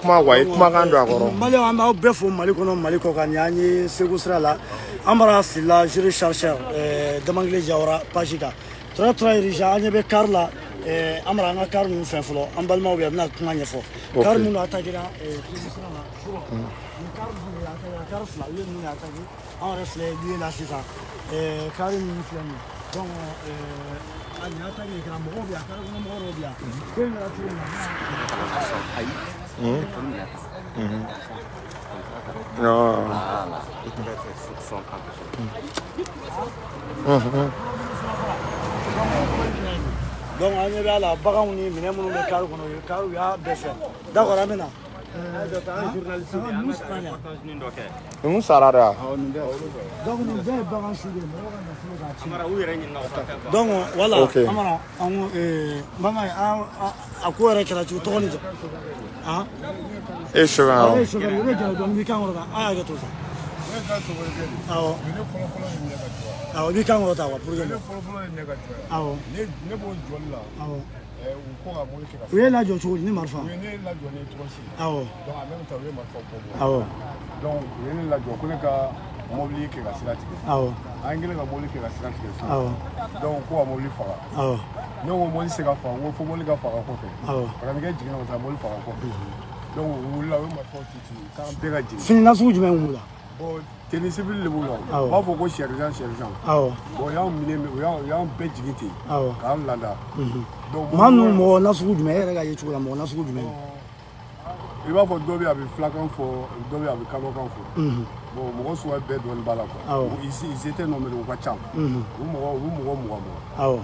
kuma quoi, i kumakan don a kɔrɔ. Maliyɛnw, an b'aw bɛɛ fo Mali kɔnɔ, Mali kɔ kan. Nin y'an ye Segu sira la, an bara Sila Jules Chargeur, Damangile Jawara page kan, très très urgent. An ɲɛ bɛ car la, an bara an ka car ninnu fɛn fɔlɔ. An balimaw bɛ yan, bɛna kuma ɲɛfɔ. Car minnu attaquera Segu sira la surɔ, nin car ninnu de attaquera, car fila u ye ninnu de attaqué. An yɛrɛ filɛ lieu la sisan, car ninnu filɛ nin ye. Donc a nin attaque de kɛra, mɔgɔw bɛ yan, car kɔnɔ mɔgɔ dɔw bɛ yan. Ko in kɛra cogo min na. Non. Voilà. Et tu vas faire son quelque chose. Donc an ɲɛ bɛ a la, baganw ni minɛn minnu bɛ car kɔnɔ, u ye car, u y'a bɛɛ fɛ. D'accord, an bɛ na. Ninnu sara de wa? Donc nin bɛɛ ye bagan su de ye, mɔgɔw ka nafolo k'a tiɲɛ. Donc voilà. Ok. Amara, an ko bama an a ko yɛrɛ kɛra cogo, tɔgɔ ni jamu han? E ye chauffeur? Awɔ, e Awɔ. ye chauffeur ye, i bɛ gɛrɛ dɔɔni, i b'i kan kɔrɔta, a y'a kɛ to sa. Ne ka chauffeur de. Awɔ. Ne fɔlɔ fɔlɔ ye ne ka jɔ. Awɔ, i b'i kan kɔrɔta quoi, pour que Ne fɔlɔ fɔlɔ ye ne ka jɔ. Awɔ. Ne b'o jɔli la. Awɔ. U ko ka mobili kɛ ka. U ye lajɔ cogo di ni marifa? U ye ne lajɔ ni tɔrɔsi. Awɔ. Donc en même temps, u ye marifa bɔ bɔ. Awɔ. Donc u ye ne lajɔ ko ne ka mobili kɛ ka sira tigɛ. Awɔ. An kɛlen ka mobili kɛ ka sira tigɛ sisan. Awɔ. Donc ko ka mobili faga. Awɔ. Ne ko mobili tɛ se ka faga, n ko fo mobili ka faga kɔfɛ. Awɔ. Paramɛkɛ jiginna ka taa mobili faga kɔfɛ. Donc u wulila, u ye marifaw ci ci k'an bɛɛ ka jigin. Fini nasugu jumɛn b'u la? Bon, tenue civile de b'u la. Awɔ. U b'a fɔ ko sergent, sergent. Awɔ. Bon, u y'anw minɛ, u y'an bɛɛ jigin ten. Awɔ. K'an lada. Donc Maa ninnu, mɔgɔ nasugu jumɛn, e yɛrɛ ka ye cogo la, mɔgɔ nasugu jumɛn? I b'a fɔ dɔ bɛ yen a bɛ filakan fɔ, dɔ bɛ yen a bɛ kadɔkan fɔ. Bon, mɔgɔ suguya bɛɛ dɔɔni b'a la quoi. Awɔ. Ils étaient nombreux, u ka ca. U mɔgɔ 20 20. Awɔ.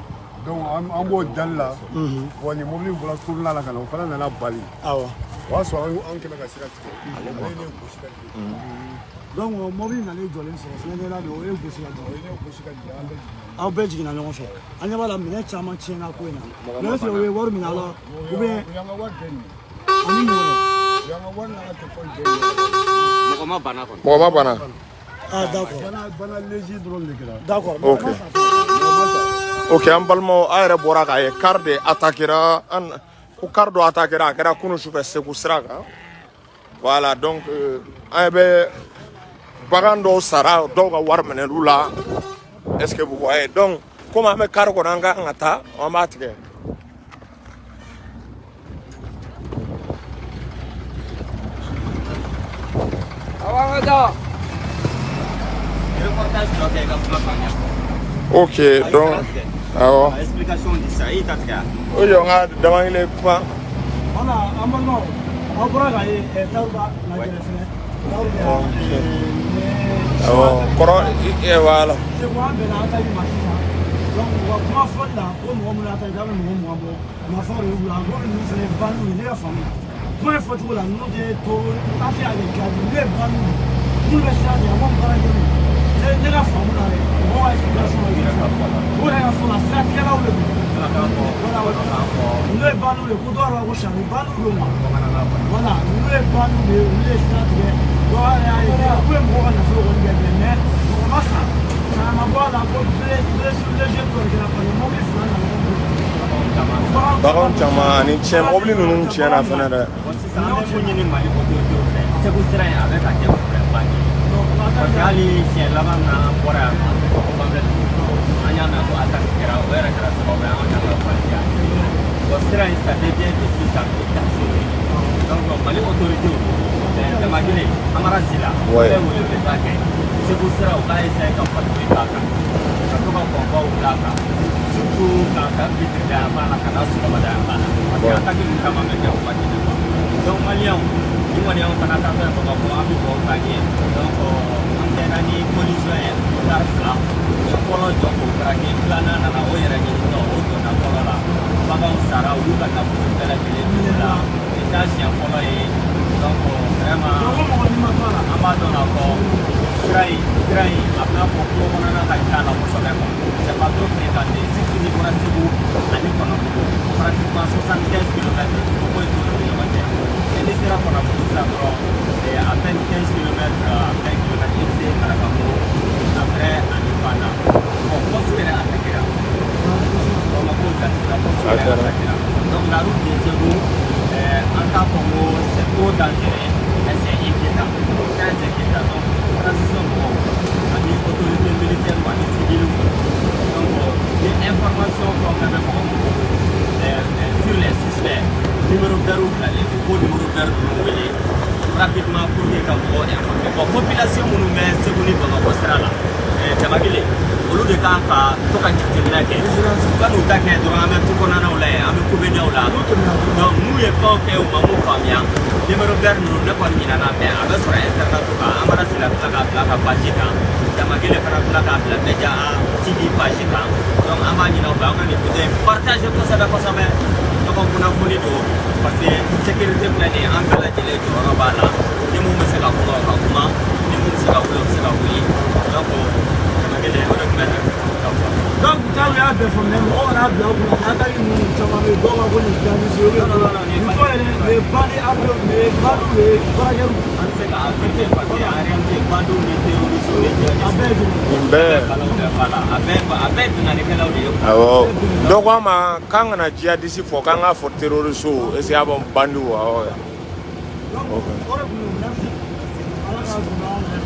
Donc an b'o dali la. Bon, nin mobili in bɔra tournant la ka na, o fana nana bali. Awɔ. O y'a sɔrɔ an kɛlen ka sira tigɛ. Ale ye ne gosi ka jigin. Donc mobili nalen jɔlen sɔrɔ fɛnɛ la de, o ye gosi ka O jigin. ye ne gosi ka jigin, an bɛɛ jiginna. Aw bɛɛ jiginna ɲɔgɔn fɛ. An ɲɛ b'a la, minɛn caman tiɲɛna ko in na, mais est ce que u ye wari minɛ a la ou bien? U y'an ka wari bɛɛ minɛ. Ani mun wɛrɛ? U y'an ka wari n'an ka téléphone bɛɛ minɛ. Mɔgɔ ma bana kɔni. Mɔgɔ ma bana. Ah, d'accord. Bana léger dɔrɔn de kɛra. D'accord. Ok. Ok, an balimaw, a yɛrɛ bɔra k'a ye, car de attaquera an, ko car dɔ attaquera, a kɛra kunun sufɛ Segu sira kan. Voilà, donc an bɛ bagan dɔw sara, dɔw ka wari minɛl'u la. Est ce que vous voyez? Donc komi an bɛ car kɔnɔ, an ka kan ka taa, an b'a tigɛ. Reportage dɔ kɛ i ka kumakan ɲɛfɔ. Ok, donc awɔ. Ka explication di sisan, i y'i ta tigɛ wa? O jɔ n ka Damangile kuma. Voilà, an balimaw, aw bɔra k'a ye, Taruba na gɛrɛ fɛnɛ, Taru bɛ yan. Awɔ, kɔrɔ ɛ, voilà. Segu, an bɛnna attaque ma sisan. Donc u ka kuma fɔli la, ko mɔgɔ minnu attaque, k'a bɛ mɔgɔ 20 bɔ, marifaw de y'u bolo. A ko ninnu fɛnɛ ye bandiw ye. Ne ka faamu na, kuma in fɔcogo la, ninnu tɛ to an tɛ a kɛ gadi, ninnu ye bandiw ye minnu bɛ sira tigɛ, a ma baara kɛ n'u ne. Ne ka faamu na dɛ, mɔgɔw ka explication la, u yɛrɛ ka fɔ la, siratigɛlaw de don. Voilà, ninnu ye bandiw de ye, ko dɔw yɛrɛ b'a ko sari bandiw don quoi. Voilà, ninnu ye bandiw de ye, olu ye sira tigɛ. Dɔw yɛrɛ y'a ye k'u ye mɔgɔw ka nafolo kɔni bɛɛ minɛ, mais mɔgɔ ma sa, caman ma bɔ a la, ko blessure léger dɔ de kɛra, parce que mobili fila nana ɲɔgɔn bolo. Baganw caman ani tiɲɛ, mobili ninnu tiɲɛna fɛnɛ dɛ. Bon, sisan an bɛ mun ɲini Mali autorités fɛ? Segu sira in, a bɛ ka kɛ problème ba de ye. Parce que hali siɲɛ laban min na an bɔra yan nɔ, an bɛ fɔ ko an y'a mɛn ko attaque kɛra, o yɛrɛ kɛra sababu ye an y'an ka voyage. Bon, sira in, ça devient de plus en plus dangereux. Donc Mali autorités, Damagile, Amara Sila, bɛ wele wele da kɛ Segu sira, u k'a essayer ka patrouille k'a kan, ka to ka convoi bila a kan, surtout k'a ta fitiri da yan fan na ka taa sɔgɔmada yan fan na, parce que attaque ninnu caman bɛ kɛ o waati de quoi. Donc maliyɛnw, ni kɔni y'anw fana taatɔ ye Bamakɔ, an bɛ dugawu k'an ye. Donc an bɛnna ni collision ye, car fila, u ye fɔlɔ jɔ k'o braqué, filanan nana o yɛrɛ ɲini tɔ, o donna fɔlɔ la, baganw sara, u y'u ka nafolo bɛɛ lajɛlen minɛ la. Nin t'a siɲɛ fɔlɔ ye. Donc vraiment, an b'a dɔn k'a fɔ sira in, a bɛna fɔ kungo kɔnɔna ka ca la kosɛbɛ quoi. C'est pas trop fréquenté, surtout n'i bɔra Segu ani Kɔnɔbugu, pratiquement 75 kilomètres, ko foyi t'olu ni ɲɔgɔn cɛ. Mais n'i sera Kɔnɔbugu sisan dɔrɔn, à peine 15 kilomètres, 20 kilomètres, i bɛ se Marakakungo après ani Fana. Bon, poste yɛrɛ attaquera, Bamakɔ jatigila poste yɛrɛ attaquera. Donc la route de Segu An t'a fɔ ko c'est trop dangereux, mais c'est inquiétant. Très inquiétant. Donc transition mɔgɔw ani autorité militaire ani civile, donc ni information fɛn o fɛn bɛ mɔgɔ min bolo sur les suspects, numéro vert bilalen, u k'o numéro vert ninnu wele rapidement pour que ka mɔgɔw informer. Bon, population minnu bɛ Segu ni Bamakɔ sira la, Jamakele, olu de kan ka to ka jateminɛ kɛ. U ka n'u ta kɛ dɔrɔn, an bɛ tu kɔnɔnaw la yen, an bɛ kubedaw la. Donc n'u ye fɛn o fɛn u ma mun faamuya, numéro vert ninnu, ne kɔni ɲinɛna, mais a bɛ sɔrɔ internet kan. Amara Sila tila k'a bila ka page kan, Jamakele fana tila k'a bila Media TV page kan. Donc an b'a ɲini aw fɛ, aw ka nin vidéo in partager kosɛbɛ kosɛbɛ. Ɲɔgɔn kunnafoni don, parce que sécurité filɛ nin ye, an bɛɛ lajɛlen jɔyɔrɔ b'a la. Ni mun bɛ se ka kuma, o ka kuma. Ni mun bɛ se ka wuli, o bɛ se ka wuli. Donc Jamakele, o de tun bɛ ne ka fɔ. Donc taw y'a bɛɛ fɔ, mais mɔgɔ kana bila u kunna attaque ninnu caman bɛ yen, dɔw b'a fɔ nin jihadiste ye, Non, non, non, nin tɔ yɛrɛ, nin ye bandit armé, nin ye bandit, nin ye baarakɛlaw. An tɛ se ka affirmer, parce que en réalité, bandits ni terroristes ni A djihadistes bɛɛ ye kelen. Nin bɛɛ. Bɛɛ bɛɛ b'a la, a bɛɛ binkannikɛlaw de ye. Awɔ, dɔ ko an ma k'an kana jihadiste fɔ, k'an k'a fɔ terroriste. Est ce que a bɔ bandit, awɔ. Donc o de tun don. Merci, ala k'a dun an yɛrɛ.